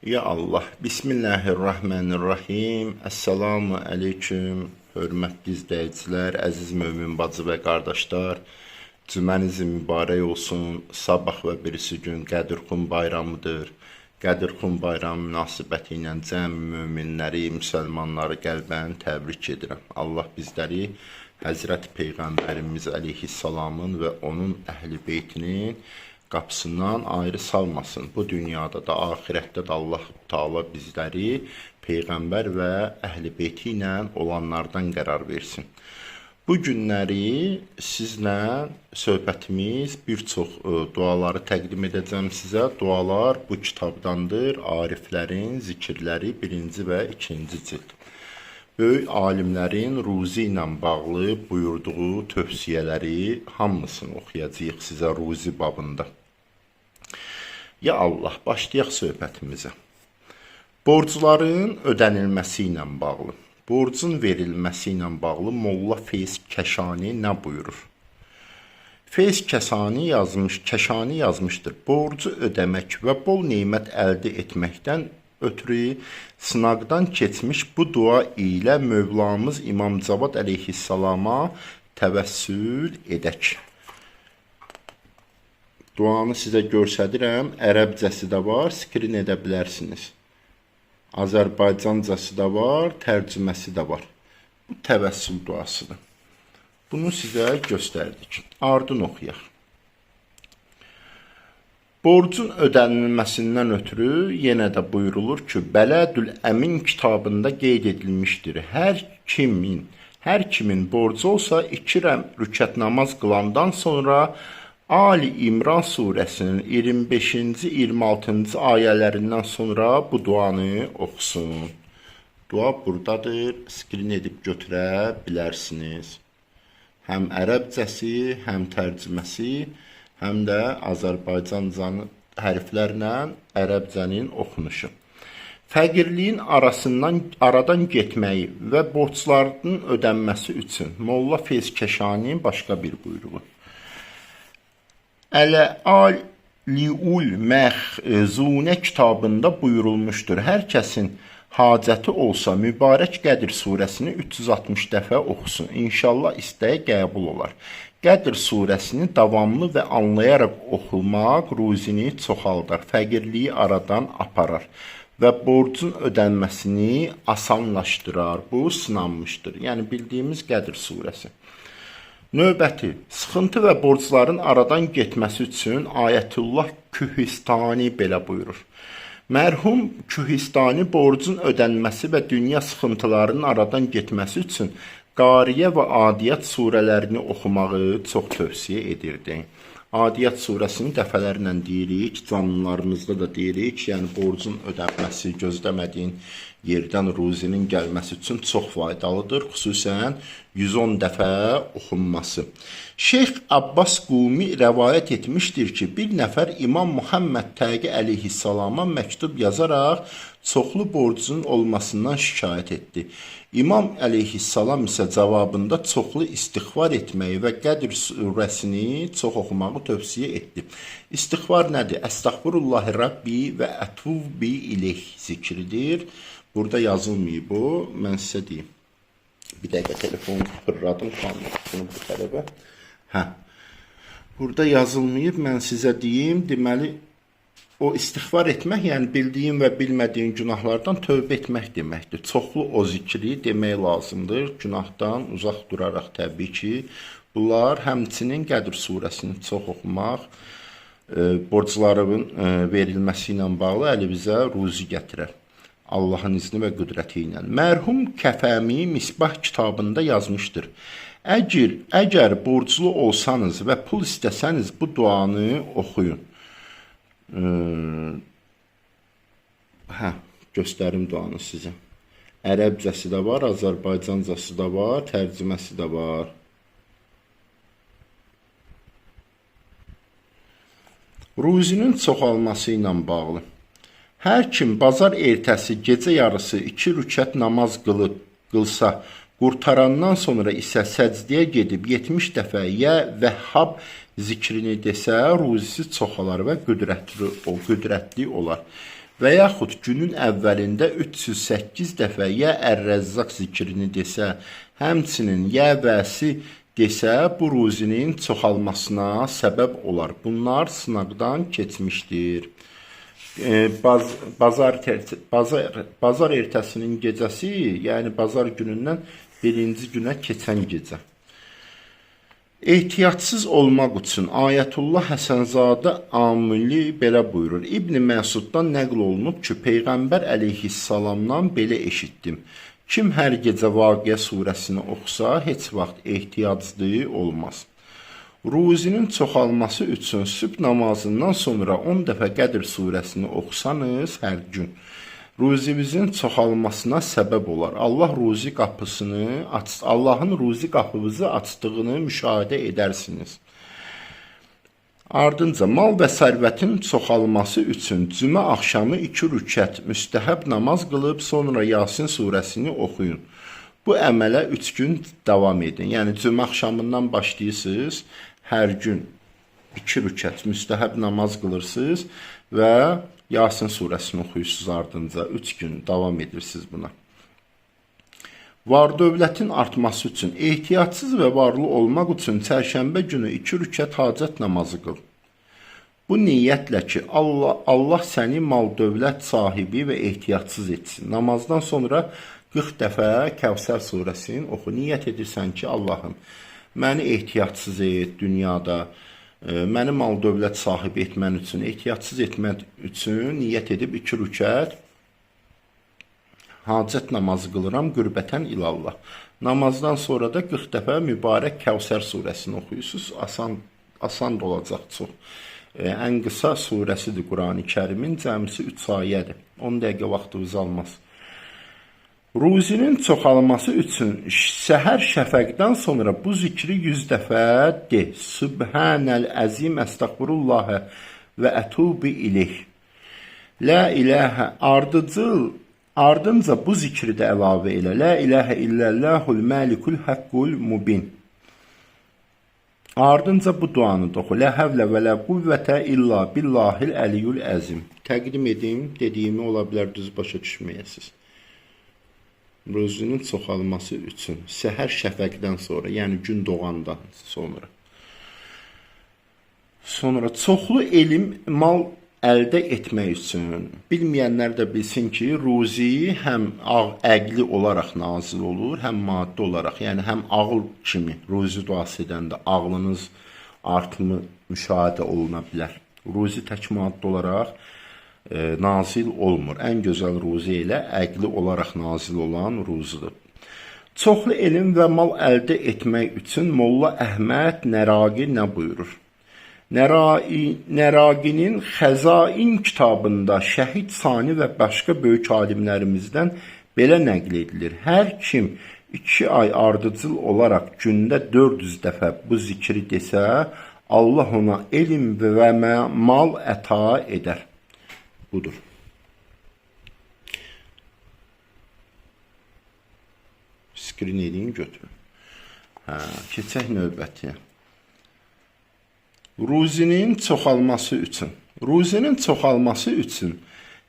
Ya Allah, Bismillahirrahmanirrahim. Esselamu aleyküm, hörmətli izləyicilər, əziz mömin bacı və qardaşlar. Cüməniz mübarək olsun. Sabah və birisi gün Qədir-Xum bayramıdır. Qədir-Xum bayramı münasibəti ilə cəmi möminləri, müsəlmanları qəlbən təbrik edirəm. Allah bizləri Həzrət Peyğəmbərimiz əleyhissalamın və onun əhl-i beytinin qapısından ayrı salmasın. Bu dünyada da, axirətdə də Allah Taala bizləri peyğəmbər və əhl-i beyti ilə olanlardan qərar versin. Bu günləri sizlə söhbətimiz bir çox duaları təqdim edəcəm sizə. Dualar bu kitabdandır. Ariflərin zikirləri 1-ci və 2-ci cild. Böyük alimlərin ruzi ilə bağlı buyurduğu tövsiyələri hamısını oxuyacağıq sizə ruzi babında. Ya Allah, başlayaq söhbətimizə. Borcların ödənilməsi ilə bağlı, borcun verilməsi ilə bağlı Molla Feyz Kəşani nə buyurur? Feyz Kəşani yazmışdır. Borcu ödəmək və bol nemət əldə etməkdən ötürü sınaqdan keçmiş bu dua ilə Mövlamız İmam Cavad əleyhissalama təvəssül edək. Duanı sizə göstərirəm. Ərəbcəsi də var, skrin edə bilərsiniz. Azərbaycancası da var, tərcüməsi də var. Bu təvəssül duasıdır. Bunu sizə göstərdik. Ardın oxuyaq. Borcun ödənilməsindən ötürü yenə də buyurulur ki, Bələdül Əmin kitabında qeyd edilmişdir. Hər kimin borcu olsa 2 rükət namaz qılandan sonra Ali İmran surəsinin 25-ci, 26-cı ayələrindən sonra bu duanı oxusun. Dua buradadır. Skrin edib götürə bilərsiniz. Həm ərəbcəsi, həm tərcüməsi, həm də Azərbaycancanı hərflərlə ərəbcənin oxunuşu. Fəqirliyin aradan getməyi və borclarının ödənməsi üçün Molla Feyz Kəşaninin başqa bir buyruğu. Əl-Aliul Məxzunə kitabında buyurulmuşdur. Hər kəsin hacəti olsa mübarək Qədir surəsini 360 dəfə oxusun. İnşallah istəyi qəbul olar. Qədir surəsini davamlı və anlayaraq oxumaq ruzini çoxaldar, fəqirliyi aradan aparar və borcun ödənməsini asanlaşdırar. Bu sınanmışdır. Yəni bildiyimiz Qədir surəsi. Növbəti, sıxıntı və borcların aradan getməsi üçün Ayətullah Kühistani belə buyurur. Mərhum Kühistani borcun ödənməsi və dünya sıxıntılarının aradan getməsi üçün Qariyə və Adiyyat surələrini oxumağı çox tövsiyə edirdi. Adiyyat surəsini dəfələrlə deyirik, canlılarımızda da deyirik, yəni borcun ödənməsi, gözləmədiyin yerdən ruzinin gəlməsi üçün çox faydalıdır, xüsusən 110 dəfə oxunması. Şeyx Abbas Qumi rəvayət etmişdir ki, bir nəfər İmam Muhammed Təqi əleyhissalama məktub yazaraq çoxlu borcunun olmasından şikayət etdi. İmam əleyhissalam isə cavabında çoxlu istiğfar etməyi və Qədr surəsini çox oxumağı tövsiyə etdi. İstiğfar nədir? Əstəğfirullahi Rabbi və ətubi ileyh zikridir. Burada yazılmayıb bu, mən sizə deyim. Bir dəqiqə telefonu fırladım, bunu bu tərəfə. Hə. Burada yazılmayıb, mən sizə deyim. Deməli, o istiğfar etmək, yəni bildiyin və bilmədiyin günahlardan tövbə etmək deməkdir. Çoxlu o zikri demək lazımdır. Günahdan uzaq duraraq təbii ki, bunlar həmçinin Qədr surəsini çox oxumaq, borclarının verilməsi ilə bağlı əlimizə ruzi gətirər. Allahın izni və qüdrəti ilə. Mərhum Kəfəmi Misbah kitabında yazmışdır. Əgər borclu olsanız və pul istəsəniz bu duanı oxuyun. Göstərim duanı sizə. Ərəbcəsi də var, Azərbaycancası da var, tərcüməsi də var. Ruzinin çoxalması ilə bağlı. Hər kim bazar ertəsi gecə yarısı 2 rükət namaz qılsa, qurtarandan sonra isə səcdəyə gedib 70 dəfə yə Vəhhab zikrini desə, ruzisi çoxalar və qüdrətli olar. Və yaxud günün əvvəlində 308 dəfə Yə Ər-Rəzzaq zikrini desə, həmçinin Yə Vəsi desə, bu ruzinin çoxalmasına səbəb olar. Bunlar sınaqdan keçmişdir. Bazar ertəsinin gecəsi, yəni bazar günündən birinci günə keçən gecə. Ehtiyatsız olmaq üçün Ayətullah Həsənzadə Amili belə buyurur. İbn Məsuddan nəql olunub ki, Peyğəmbər əleyhissalamdan belə eşitdim. Kim hər gecə Vaqiə surəsini oxusa, heç vaxt ehtiyaclı olmaz. Ruzinin çoxalması üçün sübh namazından sonra 10 dəfə Qədr surəsini oxusanız hər gün, ruzimizin çoxalmasına səbəb olar. Allah ruzi qapısını Allahın ruzi qapımızı açdığını müşahidə edərsiniz. Ardınca mal və sərvətin çoxalması üçün cümə axşamı 2 rükət müstəhəb namaz qılıb sonra Yasin surəsini oxuyun. Bu əmələ 3 gün davam edin. Yəni cümə axşamından başlayırsınız, hər gün 2 rükət müstəhəb namaz qılırsınız və Yasin surəsini oxuyursunuz ardınca. 3 gün davam edirsiniz buna. Var dövlətin artması üçün, ehtiyatsız və varlı olmaq üçün çərşənbə günü 2 rükət hacət namazı qıl. Bu niyyətlə ki, Allah səni mal dövlət sahibi və ehtiyatsız etsin. Namazdan sonra 40 dəfə Kəvsər surəsini oxu. Niyyət edirsən ki, Allahım, məni ehtiyatsız et dünyada, məni mal dövlət sahibi etmən üçün, ehtiyatsız etmək üçün niyyət edib 2 rükət hacət namazı qılıram qürbətən ilallah. Namazdan sonra da 40 dəfə mübarək Kəvsər surəsini oxuyursunuz. Asan da olacaq çox. Ən qısa surəsidir Qurani Kərimin, cəmisi 3 ayədir. 10 dəqiqə vaxtınızı almaz. Ruzinin çoxalması üçün səhər şəfəqdən sonra bu zikri 100 dəfə de. Sübhənəl əzim əstəğfirullahə və ətubu ileyh. La ilahə ardınca bu zikri də əlavə elə. La ilahə illallahul malikul haqqul mubin. Ardınca bu duanı da oxu. La həvlə və la quvvətə illa billahil əliyyül əzim. Təqdim edim, dediyimi ola bilər düz başa düşməyəsiniz. Ruzinin çoxalması üçün səhər şəfəqdən sonra, yəni gün doğandan sonra. Sonra çoxlu elm, mal əldə etmək üçün bilməyənlər də bilsin ki, ruzi həm əqli olaraq nazil olur, həm maddi olaraq. Yəni həm ağıl kimi ruzi duası edəndə ağlınız artımı müşahidə oluna bilər. Ruzi tək maddi olaraq nazil olmur. Ən gözəl ruzi elə əqli olaraq nazil olan ruzidir. Çoxlu elm və mal əldə etmək üçün Molla Əhməd Nəraqi nə buyurur? Nəraqinin Xəzain kitabında Şəhid Sani və başqa böyük alimlərimizdən belə nəql edilir. Hər kim 2 ay ardıcıl olaraq gündə 400 dəfə bu zikri desə, Allah ona elm və mal əta edər. Budur. Skrin edin, götürün. Keçək növbətiyə. Ruzinin çoxalması üçün. Ruzinin çoxalması üçün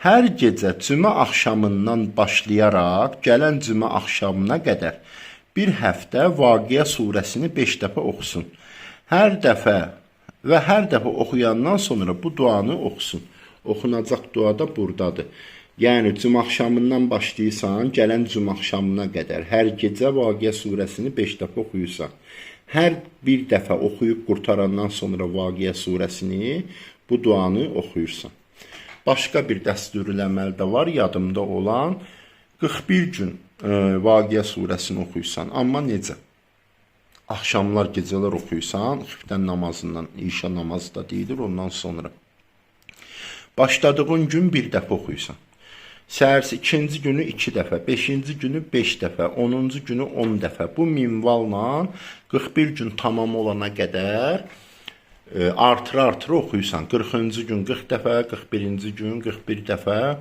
hər gecə cümə axşamından başlayaraq gələn cümə axşamına qədər bir həftə Vaqiə surəsini 5 dəfə oxusun. Hər dəfə və hər dəfə oxuyandan sonra bu duanı oxusun. Oxunacaq dua da buradadır. Yəni cümə axşamından başlayırsan, gələn cümə axşamına qədər hər gecə Vaqiə surəsini 5 dəfə oxuyursan. Hər bir dəfə oxuyub qurtarandan sonra Vaqiə surəsini bu duanı oxuyursan. Başqa bir dəstürül əməl də var, yadımda olan 41 gün Vaqiə surəsini oxuyursan. Amma necə? Axşamlar, gecələr oxuyursan, xiftən namazından, işə namazı da deyilir, ondan sonra. Başladığın gün bir dəfə oxuyursan. Səhər ikinci günü 2 dəfə, beşinci günü 5 dəfə, 10-cu günü 10 dəfə. Bu minvalla 41 gün tamam olana qədər artıra-artıra oxuyursan. 40-cı gün 40 dəfə, 41-ci gün 41 dəfə.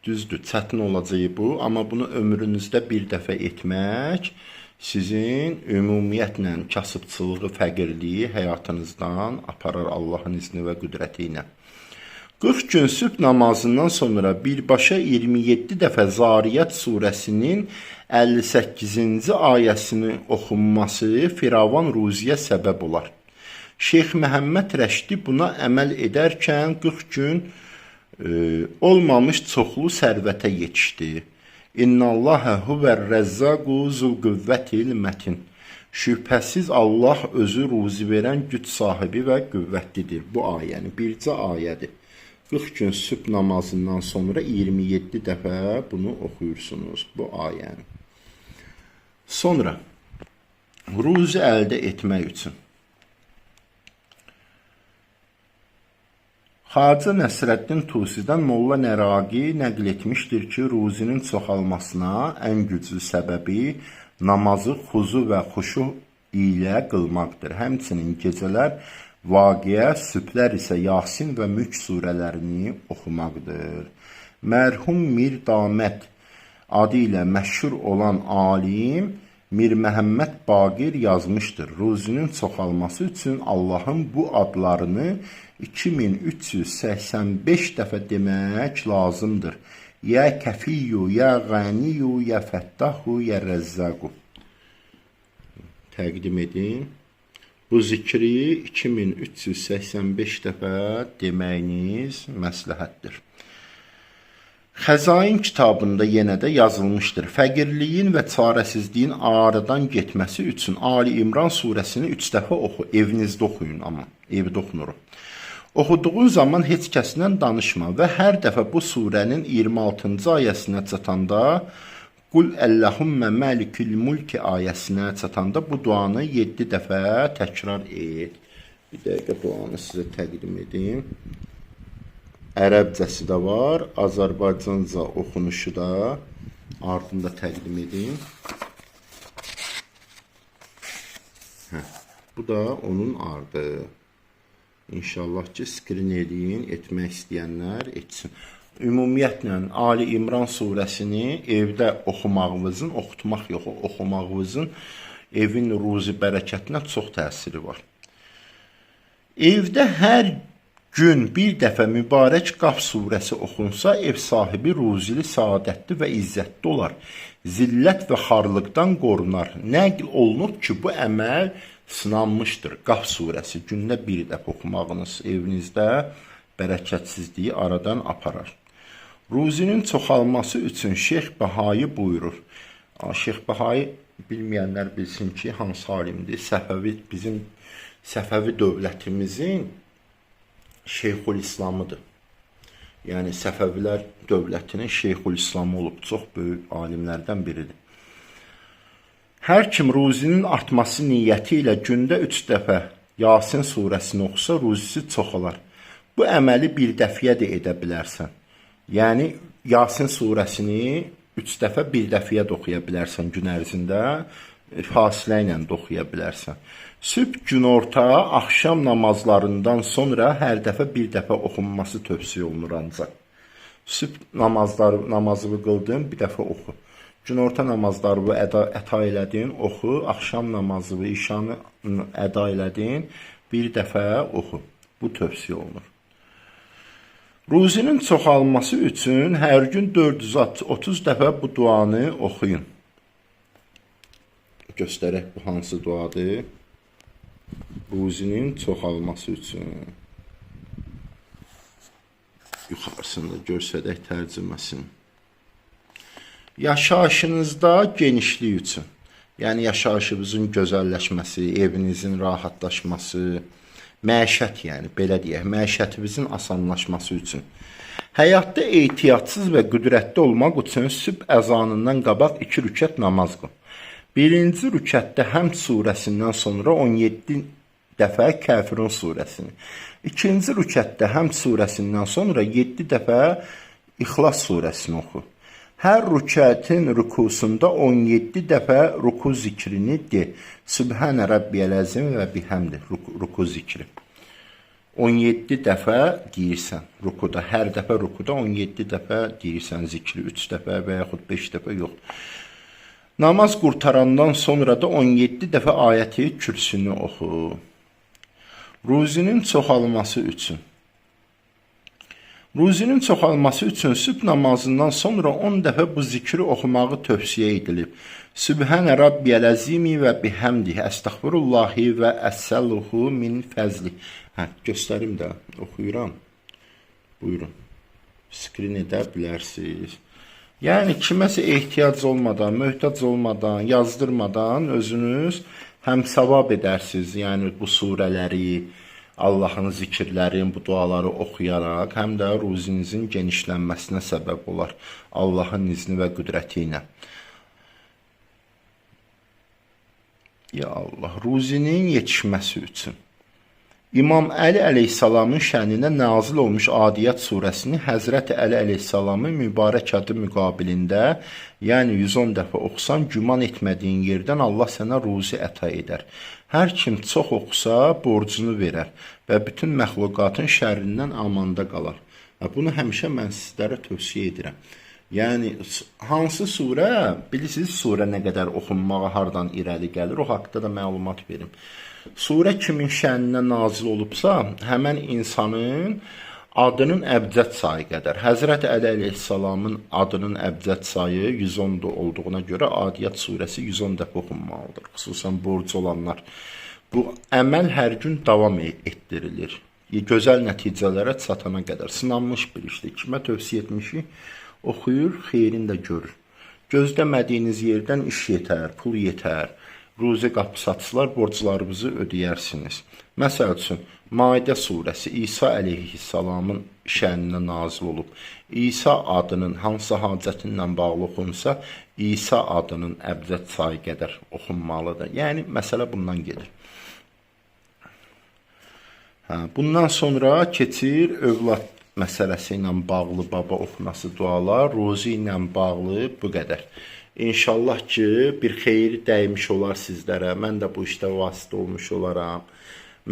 Düzdür, çətin olacaq bu, amma bunu ömrünüzdə bir dəfə etmək sizin ümumiyyətlə kasıbçılığı, fəqirliyi həyatınızdan aparar Allahın izni və qüdrəti ilə. 40 gün sübh namazından sonra birbaşa 27 dəfə Zariyyat surəsinin 58-ci ayəsini oxunması firavan ruziyə səbəb olar. Şeyx Məhəmməd Rəşdi buna əməl edərkən 40 gün olmamış çoxlu sərvətə yetişdi. İnnallahə huvər-rəzzaqu zul-qüvvətil mətin. Şübhəsiz Allah özü ruzi verən güc sahibi və qüvvətlidir. Bu ayəni bircə ayədir. 40 gün sübh namazından sonra 27 dəfə bunu oxuyursunuz, bu ayəni. Sonra ruzi əldə etmək üçün Xacə Nəsrəddin Tusidən Molla Nəraqi nəql etmişdir ki, ruzinin çoxalmasına ən güclü səbəbi namazı xuzu və xuşu ilə qılmaqdır. Həmçinin gecələr Vaqiə, sübhlər isə Yasin və Mülk surələrini oxumaqdır. Mərhum Mir Damət adı ilə məşhur olan alim Mir Məhəmməd Baqir yazmışdır. Ruzinin çoxalması üçün Allahın bu adlarını 2385 dəfə demək lazımdır. Yə Kəfiyyu, yə Qəniyyu, yə Fəttahu, yə Rəzzaqu. Təqdim edin. Bu zikri 2385 dəfə deməyiniz məsləhətdir. Xəzain kitabında yenə də yazılmışdır. Fəqirliyin və çarəsizliyin aradan getməsi üçün Ali İmran surəsini 3 dəfə oxu. Evinizdə oxuyun amma, evdə oxunur. Oxuduğun zaman heç kəslə danışma və hər dəfə bu surənin 26-cı ayəsinə çatanda Qul Əlləhummə məlikül mulki ayəsinə çatanda bu duanı 7 dəfə təkrar et. Bir dəqiqə duanı sizə təqdim edim. Ərəbcəsi də var, Azərbaycanca oxunuşu da ardında təqdim edim. Hə, bu da onun ardı. İnşallah ki, skrin eləyin, etmək istəyənlər etsin. Ümumiyyətlə, Ali İmran surəsini evdə oxumağınızın, oxutmaq yox, oxumağınızın evin ruzi bərəkətinə çox təsiri var. Evdə hər gün bir dəfə mübarək Qaf surəsi oxunsa, ev sahibi ruzili, saadətli və izzətli olar. Zillət və xarlıqdan qorunar. Nəql olunub ki, bu əməl sınanmışdır. Qaf surəsi gündə bir dəfə oxumağınız evinizdə bərəkətsizliyi aradan aparar. Ruzinin çoxalması üçün Şeyx Bəhayi buyurur. Şeyx Bəhayi bilməyənlər bilsin ki, hansı alimdir? Səfəvi, bizim Səfəvi dövlətimizin Şeyxülislamıdır. Yəni Səfəvilər dövlətinin Şeyxülislamı olub, çox böyük alimlərdən biridir. Hər kim ruzinin artması niyyəti ilə gündə 3 dəfə Yasin surəsini oxusa, ruzisi çoxalar. Bu əməli bir dəfəyə də edə bilərsən. Yəni Yasin surəsini 3 dəfə bir dəfəyə də oxuya bilərsən gün ərzində, fasilə ilə də oxuya bilərsən. Sübh, günorta, axşam namazlarından sonra hər dəfə bir dəfə oxunması tövsiyə olunur ancaq. Sübh namazları, namazını qıldın, bir dəfə oxu. Günorta namazlarını əda elədin, oxu. Axşam namazını, işanı əda elədin, bir dəfə oxu. Bu tövsiyə olunur. Ruzinin çoxalması üçün hər gün 430 dəfə bu duanı oxuyun. Göstərək bu hansı duadır. Ruzinin çoxalması üçün. Yuxarısında göstərək tərcüməsini. Yaşayışınızda genişlik üçün. Yəni yaşayışınızın gözəlləşməsi, evinizin rahatlaşması, məişət, yəni belə deyək, məişətinizin asanlaşması üçün. Həyatda ehtiyatsız və qüdrətli olmaq üçün sübh əzanından qabaq 2 rükət namaz qıl. Birinci rükətdə Həmd surəsindən sonra 17 dəfə Kafirun surəsini. İkinci rükətdə Həmd surəsindən sonra 7 dəfə İxlas surəsini oxu. Hər rükətin rükusunda 17 dəfə ruku zikrini de. Sübhənə Rəbbiyəl əzim və bihəmdi ruku zikri. 17 dəfə deyirsən rukuda. Hər dəfə rukuda 17 dəfə deyirsən zikri. 3 dəfə və yaxud 5 dəfə yox. Namaz qurtarandan sonra da 17 dəfə ayəti kürsünü oxu. Ruzinin çoxalması üçün. Ruzinin çoxalması üçün sübh namazından sonra 10 dəfə bu zikri oxumağı tövsiyə edilib. Sübhənə Rabbiyəl əzimi və bihəmdihi, əstəğfirullahi və əsəluhu min fəzli. Hə, göstərim də, oxuyuram. Buyurun. Skrin edə bilərsiniz. Yəni kiməsə ehtiyac olmadan, möhtac olmadan, yazdırmadan özünüz həm savab edərsiniz. Yəni bu surələri, Allahın zikirlərin, bu duaları oxuyaraq, həm də ruzinizin genişlənməsinə səbəb olar Allahın izni və qüdrəti ilə. Ya Allah, ruzinin yetişməsi üçün. İmam Əli əleyhissalamın şəninə nazil olmuş Adiyyat surəsini Həzrəti Əli əleyhissalamın mübarək adı müqabilində, yəni 110 dəfə oxusan, güman etmədiyin yerdən Allah sənə ruzi əta edər. Hər kim çox oxusa, borcunu verər və bütün məxluqatın şərrindən amanda qalar. Və bunu həmişə mən sizlərə tövsiyə edirəm. Yəni hansı surə, bilirsiniz surə nə qədər oxunmağa hardan irəli gəlir, o haqqda da məlumat verim. Surə kimin şəninə nazil olubsa, həmən insanın adının əbcəd sayı qədər. Həzrət Əli əleyhissalamın adının əbcəd sayı 110 olduğuna görə Adiyyat surəsi 110 dəfə oxunmalıdır. Xüsusən borc olanlar. Bu əməl hər gün davam etdirilir. Gözəl nəticələrə çatana qədər sınanmış bir işdir. Kimə tövsiyə etmişik? Oxuyur, xeyrini də görür. Gözləmədiyiniz yerdən iş yetər, pul yetər. Ruzi qapısı açılar, borclarınızı ödəyərsiniz. Məsəl üçün, Maidə surəsi İsa əleyhissalamın şəninə nazil olub. İsa adının hansı hacəti ilə bağlı oxunsa, İsa adının əbcəd sayı qədər oxunmalıdır. Yəni, məsələ bundan gedir. Hə, bundan sonra keçir övlad məsələsi ilə bağlı baba oxunası dualar, ruzi ilə bağlı bu qədər. İnşallah ki, bir xeyir dəymiş olar sizlərə. Mən də bu işdə vasitə olmuş olaram.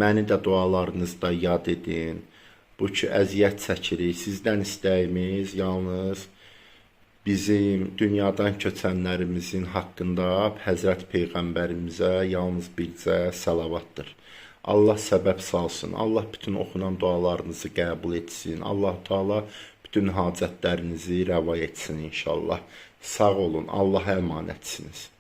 Məni də dualarınızda yad edin. Bu ki, əziyyət çəkirik. Sizdən istəyimiz yalnız bizim dünyadan köçənlərimizin haqqında Həzrət Peyğəmbərimizə yalnız bircə səlavatdır. Allah səbəb salsın. Allah bütün oxunan dualarınızı qəbul etsin. Allah Teala bütün hacətlərinizi rəva etsin inşallah. Sağ olun. Allaha əmanətsiniz.